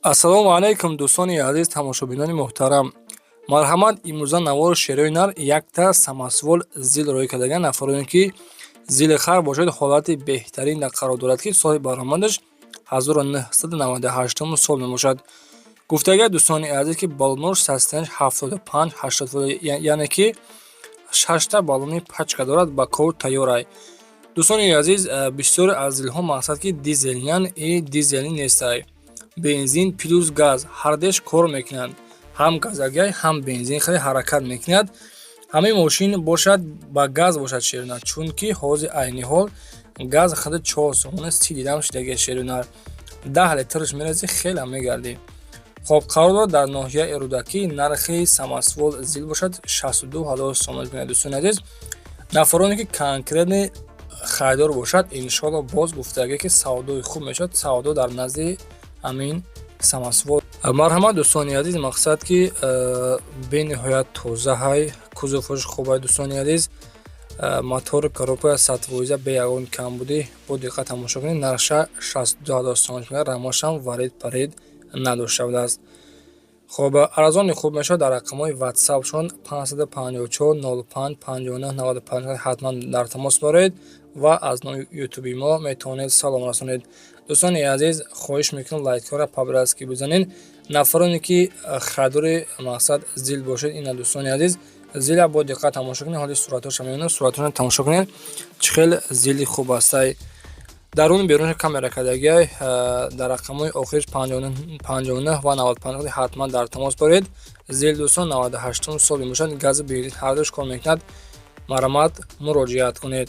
Ассалому алайкум, дӯстони азиз, тамошобинони муҳтарам. Марҳамат, имрӯза навори шерои нар якта самосвал ЗИЛ роӣ кардаган. Нафароне ки зили хар бошад, ҳолати беҳтарин дар қарор дорад, ки соли баромадаш 1998 сол мебошад. Гуфтагия, дӯстони азиз, ки баллонош состояниш 75 80, яъне ки шашта баллони пачка дорад, ба кор тайёрай. Дӯстони азиз, бисёре аз зилҳо, мақсад, ки дизелиян и дизелӣ нестай, бензин плюс газ ҳардеш кор мекунанд, ҳам газагай, ҳам бензин хеле ҳаракат мекунад. Ҳамаи мошин бошад, ба газ бошад, шерунар, чунки ҳозир айни ҳол газ хеле 4 сомона 30 дирам шидаги. Шерунар, 10 литраш мерази, хеле мегардӣ. Хоб, қарор дорад дар ноҳияи Рӯдакӣ. Нархи самосвал ЗИЛ бошад 62 000 сомон мекунад. Дӯстони азиз, нафароне ки конкретный харидор бошад, иншоалло, боз гуфтагӣ, ки савдои хуб мешавад, савдо дар назди ҳамин самосвал. Марҳамат, дӯстони азиз, мақсад, ки бениҳоят тозаҳай, кузоваш хубай. Дӯстони азиз, мотори коробка 100%, бе ягон камбудӣ. Бо диққат тамошо кунед. Нархша 62 000 сомон мекунад, рамошам варид парид надошта будааст. Хоб, арзони хуб мешавад. Дар рақамҳои ватсапшон 554 05 59 95 ҳатман дар тамос боред ва аз номи ютуби мо метавонед салом расонед. Дӯстони азиз, хоҳиш мекунам, лайкҳоро по-братски бизанед. Нафароне ки харидори, мақсад, ЗИЛ бошед, ина, дӯстони азиз, зила бо диққат тамошо кунед. Ҳоли суратҳоша мебинед, суратҳоро тамошо кунед, чӣ хел зили хуб астай. Даруни беруни камера кардагиай. Дар рақамҳои охириш 59 ва 95 ҳатман дар тамос боред. ЗИЛ, дӯстон, 98 сол мебошад, гази бензин ҳардуш кор мекунад. Марҳамат, муроҷиат кунед.